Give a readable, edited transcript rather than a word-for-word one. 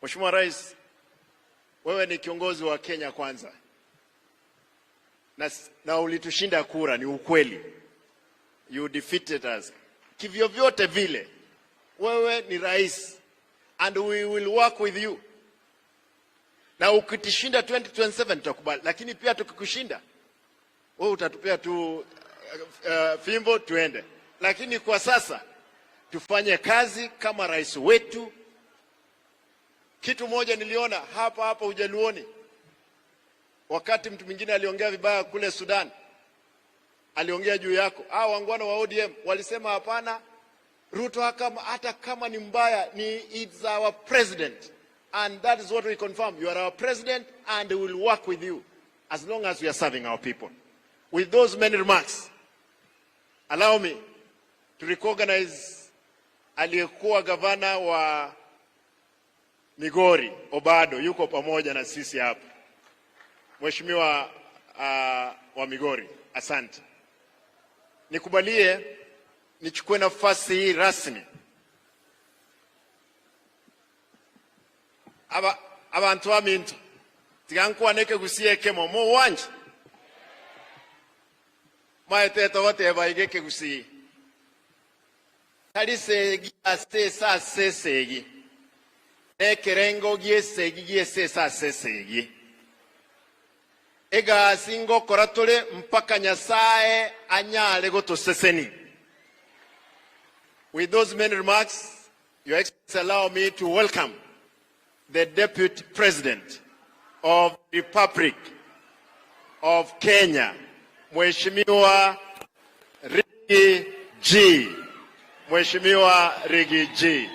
Mheshimiwa Rais, wewe ni kiongozi wa Kenya Kwanza na ulitushinda kura, ni ukweli. You defeated us. Kivyovyote vile, wewe ni rais and we will work with you. Na ukitushinda 2027 tutakubali, lakini pia tukikushinda wewe utatupea tu fimbo tuende, lakini kwa sasa tufanye kazi kama rais wetu. Kitu moja niliona hapa hapa Ujaluoni, wakati mtu mwingine aliongea vibaya kule Sudan, aliongea juu yako. Hao waungwana wa ODM walisema hapana, Ruto hata kama ni mbaya ni it's our president and that is what we confirm. You are our president and we will work with you as long as we are serving our people. With those many remarks, allow me to recognize aliyekuwa gavana wa Migori Obado, yuko pamoja na sisi hapa. Mheshimiwa wa Migori, asante. Nikubalie nichukue nafasi hii rasmi aba abantu baminto tigankwaneke gusie kemo mo wanje maetete goteba iga ekegusii tari segi ase ase ase esegi na ekerengo gia esegi gia ase ase ase esegi egasi ngokora tore mpaka Nyasaye anyare gotoseseni. With those many remarks, Your Excellency, allow me to welcome the Deputy President of the Republic of Kenya, Mheshimiwa Riggy G. Mheshimiwa Riggy G.